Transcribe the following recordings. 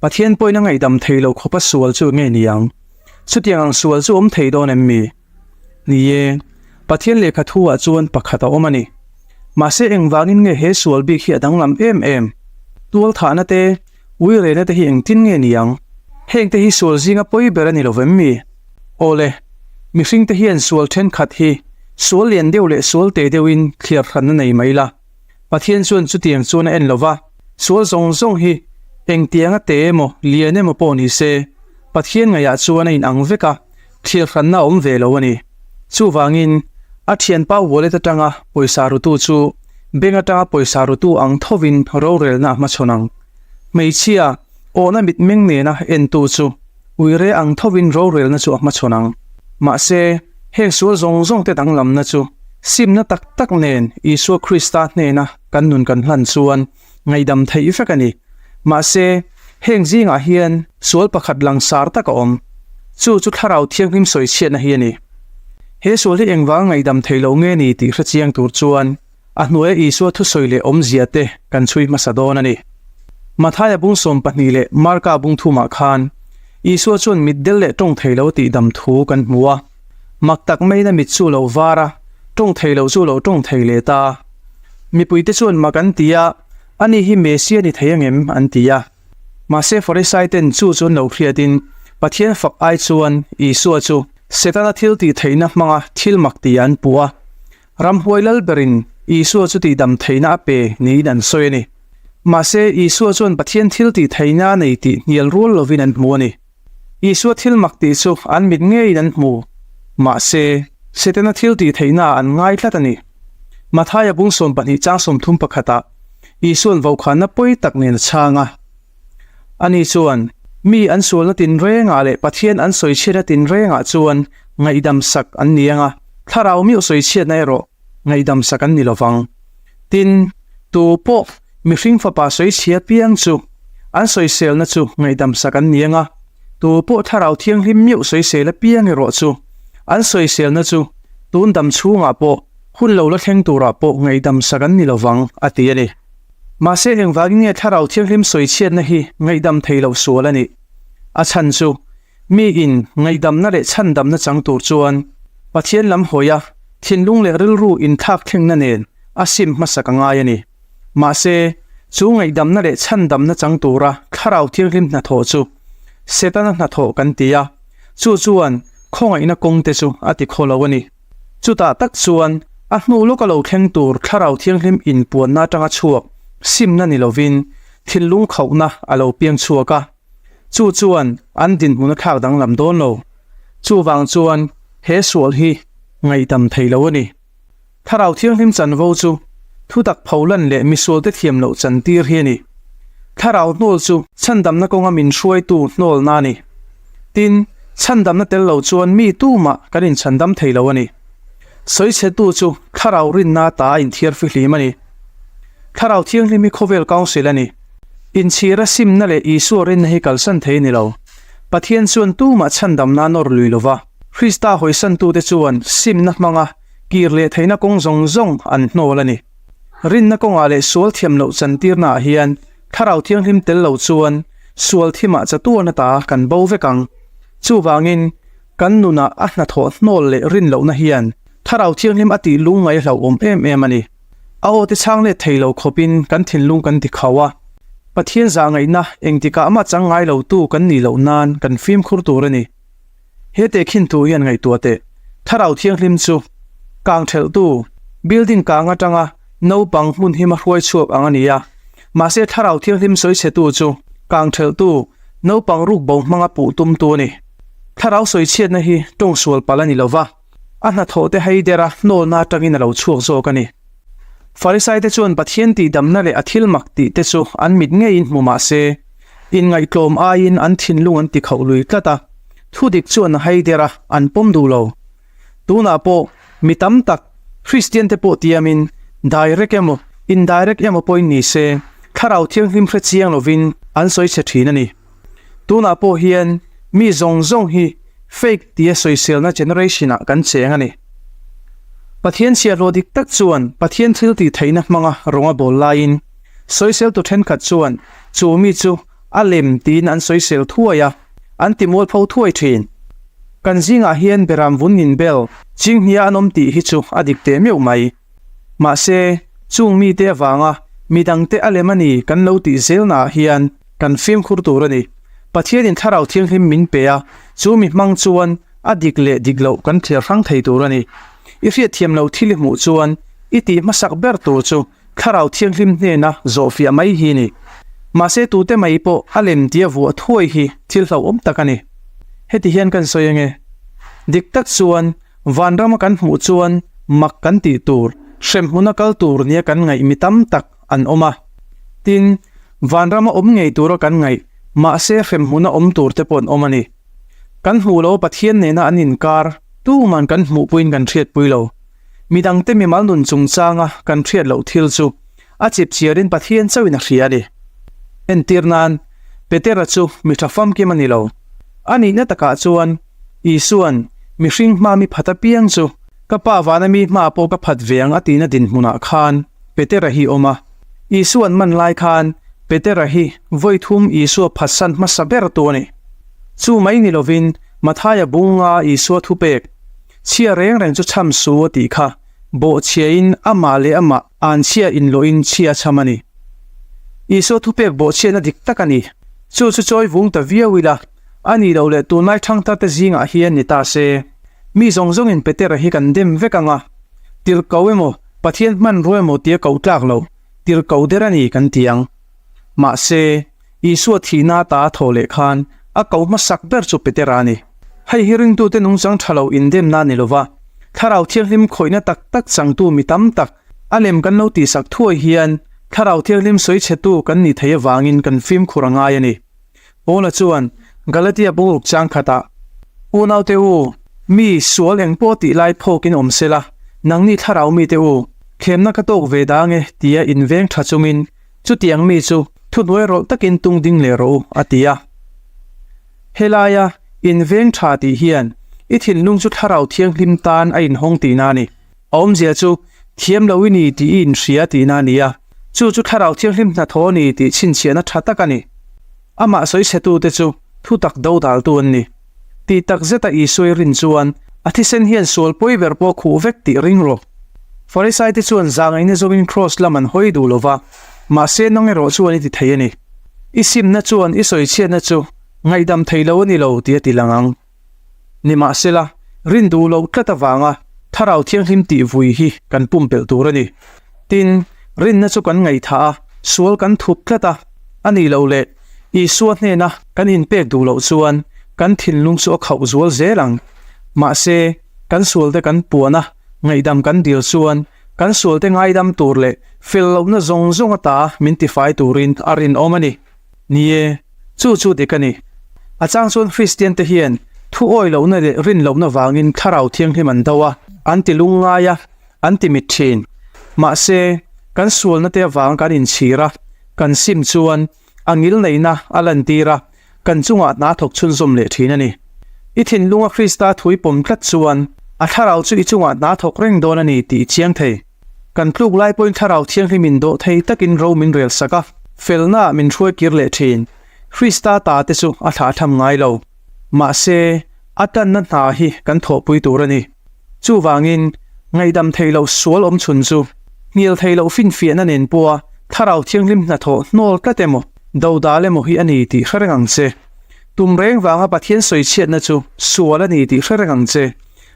Pathian pawhin a ngaihdam thei lo khawpa sual chu nge ni ang? Chutiang ang sual chu awm thei dawn em mi? Ni e, Pathian lehkha thu ah chuan pakhat a awm a ni. Mahse engvangin nge he sual bik hi a danglam em em? Tual thahna te, ui rehna te hi engtin nge ni ang? Heng te hi sual zinga pawi ber a ni lo vem mi? Awle, mihring te hian sual thenkhat hi sual lian deuh leh sual te deuhin thliar hranna nei mai la. Pathian chuan chutiang chuan a en lo va, sual zawng zawng hi engtianga te emaw lian emaw pawh ni se, Pathian ngaihah chuan a inang vek a, thliar hranna a awm ve lo a ni. Chuvangin, a thianpa wallet atanga pawisa rutu chu bank atanga pawisa rutu ang thovin rorelna a hmachhawn ang. Hmeichhia, awhna mitmeng nena entu chu uire ang thovin rorelna chu a hmachhawn ang. Mahse, heng sual zawng zawngte danglamna chu simna tak tak nen Isua Krista hnena kan nun kan hlan chuan ngaihdam theih vek a ni. Mahse, heng zingah hian sual pakhat langsar tak a awm. Chu chu Thlarau Thianghlim sawichhiatna hi a ni. He sual hi engvanga ngaihdam theih loh nge ni tih hrechiang tur chuan A hnuaia Isua thusawi leh awmzia te kan chhui hmasa dawn a ni. Mathaia bung 12 leh Marka bung thumah khan Isua chuan mitdel leh tawng thei lo tihdam thu kan hmu a. Mak tak maiin a mit chu lo var a, tawng thei lo chu lo tawng thei leh ta. Mipuite chuan mak an ti a, Ani hi Messia ni thei angem? an ti a. Mahse Farisai ten chu chu an lo hriatin Pathian fak ai chuan Isua chu Setana thil tih theihna hmanga thil mak ti an puh a. Ramhuai lal berin Isua chu tihdam theihna a pe niin an sawi a ni. Mahse, Isua chuan Pathian thil tih theihna a nei tih hnial rual lovin an hmu a ni. Isua thil mak tih chu an mit ngeiin an hmu. Mahse, Setana thil tih theihnaah an ngai tlat a ni. Mathaia bung 12 chang 30 pakhatah Isua'n vaukhana pawi tak nen a chhang a. Ani chuan, Mi an sualna tinrengah leh Pathian an sawichhiatna tinrengah chuan ngaihdam sak an ni ang a, thlarau miuh sawichhiatna erawh ngaihdam sak an ni lo vang. Tin, tu pawh mihring fapa sawichhia piang chu an sawiselna chu ngaihdam sak an ni ang a, tu pawh thlarau thianghlim miuh sawisel apiang erawh chu an sawiselna chu tun dam chhungah pawh hun lo la thleng turah pawh ngaihdam sak an ni lo vang, a ti a ni. Mahse engvangin nge Thlarau Thianghlim sawichhiatna hi ngaihdam thei loh sual a nih? A chhan chu, mi in ngaihdamna leh chhandamna chang tur chuan Pathian lam hawia thinlung leh rilru inthlak thlengna nen a sim hmasak a ngai a ni. Mahse, chu ngaihdamna leh chhandamna chang tura Thlarau Thianghlim hnathawh chu Setana hnathawh kan ti a, chu chuan khawngaihna kawngte chu a ti khaw lo a ni. Chutah tak chuan a hnu lawka lo thleng tur Thlarau Thianghlim inpuanna atanga chhuak simna ni lovin thinlung khauhna a lo piang chhuak a, chu chuan an dinhmun a thlak danglam dawn lo. Chuvang chuan he sual hi ngaihdam thei lo a ni. Thlarau Thianghlim chanvo chu thutak pholan leh misualte thiam loh chantir hi a ni. Thlarau hnawl chu chhandamna kawnga min hruaitu hnawlna a ni. Tin, chhandamna tel lo chuan mi tumah kan inchhandam thei lo a ni. Sawichhetu chu Thlarau rinna ta a inthiar fihlim a ni. Thlarau Thianghlim hi khawvel council a ni. Inchhira simna leh Isua rinna hi kalsan thei a ni lo. Pathian chuan tumah chhandamna a nawr lui lo va. Krista hawisantute chuan simna hmanga kir leh theihna kawng zawng zawng an hnawl a ni. Rinna kawngah leh sual thiam loh chantirnaah hian Thlarau Thianghlim tel lo chuan sual thimah chatuan ata kan bo vek ang. Chuvangin, kan nunah a hnathawh hnawl leh rin lohna hian Thlarau Thianghlim a tih lungngai hlauhawm em em a ni. A aw te chhang let thei lo khawpin kan thinlung kan ti khauh a. Pathian zahngaihna engtikah mah chang ngai lotu kan nih loh nan kan fimkhur tur a ni. He tehkhin thu hian ngaihtuah teh. Thlarau Thianghlim chu kang thelhtu, building kang atanga naupang hmun hima hruai chhuak ang a ni a. Mahse Thlarau Thianghlim sawichhetu chu kang thelhtu, naupang ruk bo hmanga puh tumtu a ni. Thlarau sawichhiatna hi tawng sual palh a ni lova, a hnathawh te hei dera hnawlna atangin a lo chhuak zawk a ni. Farisai te chuan Pathian tihdamna leh a thil mak tih te chu an mit ngeiin hmu mah se, inngaihtlawm aiin an thinlung an ti khauh lui tlat a, thudik chuan a hai der a, an pawm duh lo. Tunah pawh mi tam tak, Kristian te pawh tiamin, direct emaw, indirect emaw pawhin ni se, Thlarau Thianghlim hre chiang lovin an sawi chhe thin a ni. Tunah pawh hian mi zawng zawng hi fake tia sawiselna generation ah kan cheng a ni. Pathian chhiahhlawh dik tak chuan Pathian thil tih theihna hmanga rawng a bawl laiin sawiseltu thenkhat chuan chu mi chu a lem tiin an sawisel thuai a, an ti mualpho thuai thin. Kan zingah hian beram vun inbel chinghnia an awm tih hi chu a dik teh meuh mai. Mahse, chung mite avanga midangte a lem a ni kan lo tih zelnaah hian kan fimkhur tur a ni. Pathianin Thlarau Thianghlim min pe a, chu mi hmang chuan a dik leh dik loh kan thliar hrang thei tur a ni. I hriatthiam loh thil i hmuh chuan i tih hmasak ber tur chu Thlarau Thianghlim hnena zawhfiah mai hi a ni. Mahse tute mai pawh a lem tia vuah thuai hi thil hlauhawm tak a ni. Heti hian kan sawi ange. Dik tak chuan vanrama kan hmuh chuan mak kan tih tur, hremhmuna kal tur nia kan ngaih mi tam tak an awm a. Tin, vanrama awm ngei tura kan ngaih, mahse hremhmuna awm tur te pawh an awm a ni. Kan hmuh lo Pathian nena an inkar tuman kan hmuhpuiin kan hriatpui lo. Midangte mimal nun chungchanga kan hriat loh thil chu a chipchiarin Pathian chauhin a hria a ni. Entir nan, Petera chu mi tha famkim a ni lo. A nihna takah chuan Isua'n mihring hma mi phat apiang chu ka Pa vana mi hma pawh ka phat ve ang a tihna dinhmunah khan Petera hi awm a. Isua'n man lai khan Petera hi vawi thum Isua phatsan hmasa ber tu a ni. Chu mai ni lovin Mathaia bunga Isua thupek Chhia reng reng chu chham su a tih kha, bawh chhiain amah leh amah an chhia inlawhin chhia a chham a ni. Isua thupek bawh chhiatna dik tak a ni. Chu chu chawi vung ta viau ila, a nih loh leh tunlai thangtharte zingah hian ni ta se. Mi zawng zawngin Petera hi kan dem vek ang a, tirhko emaw, Pathian hmanrua emaw tia koh tlak lo, tirhko der a ni kan ti ang. Mahse, Isua thihna ata a thawh leh khan a ko hmasak ber chu Petera a ni. Hei hi ringtute nungchang tha lo indemna a ni lova, Thlarau Thianghlim khawihna tak tak changtu mi tam tak a lem kan lo tihsak thuai hian Thlarau Thianghlim sawichhetu kan nih theih avangin kan fimkhur a ngai a ni. Paula chuan Galatia bungruk chang khatah, Unaute u, mi sual eng pawh tih lai phawkin awm sela, nangni Thlarau mite u, thlemna ka tawk ve dang e tia inveng tha chungin Chutiang mi chu thuhnuai rawlh takin tung ding leh rawh u, a ti a. Helaia inveng tha tih hian i thinlung chu Thlarau Thianghlim tan a inhawng tihna a ni. A awmzia chu thiam lo i ni tih i inhria tihna a ni a, chu chu Thlarau Thianghlim hnathawh a ni tih chhinchhiahna tha tak a ni. Amah sawichhetute chu thutak dodaltu an ni. Tih tak zeta Isua i rin chuan a thisen hian sual pawi ber pawh khuh vek tih ring rawh. Farisaite chuan zangaihna zawngin kraws lam an hawi duh lo va, mahse nang erawh chuan i ti thei a ni. I simna chuan i sawichhiatna chu ngaihdam thei lo a ni lo tih a ti lang ang. Nimahsela, rin duh loh tlat avanga Thlarau Thianghlim tih vui hi kan pumpelh tur a ni. Tin, rinna chu kan ngaihthah a, sual kan thup tlat a, a nih loh leh Isua hnena kan inpek duh loh chuan kan thinlung chu a khauh zual zel ang. Mahse, kan sualte kan puan a, ngaihdam kan dil chuan kan sualte ngaidam tur leh fel lohna zawng zawng ata min tifai turin a rinawm a ni. Ni e, chu chu dik a ni. A chang chuan Kristiante hian thu awi lohna leh rin lohna vangin Thlarau Thianghlim an do a, an ti lungngai a, an ti mit thin. Mahse, kan sualna te avang kan inchhir a, kan sim chuan a ngilneihna a lantir a, kan chungah hna thawk chhunzawm leh thin a ni. I thinlunga Krista thu i pawm tlat chuan a thlarau chu i chungah hna thawk reng dawn a ni tih i chiang thei. Kan tluk lai pawhin Thlarau Thianghlim in dawh thei takin ro min rel sak a, felnaah min hruai kir leh thin. Krista ta te chu a thlah tham ngai lo. Mahse, a tanna hna hi kan thawhpui tur a ni. Chuvangin, ngaihdam theih loh sual awm chhun chu hnial theih loh finfiahna nen pawha Thlarau Thianghlim hnathawh hnawl tlat emaw, dodal emaw hi a ni tih hre reng ang che. Tum reng vanga Pathian sawichhiatna chu sual a ni tih hre reng ang che.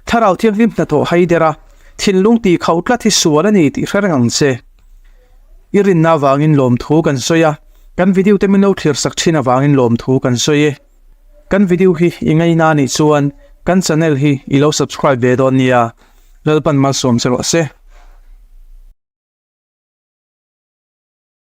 Thlarau Thianghlim hnathawh hai dera thinlung tih khauh tlat hi sual a ni tih hre reng ang che. I rinna avangin lawmthu kan sawi a, kan video te min lo thlir sak thin avangin lawmthu kan sawi e. Kan video hi i ngaina anih chuan kan channel hi i lo subscribe ve dawn nia. Lalpan malsawm che rawh se.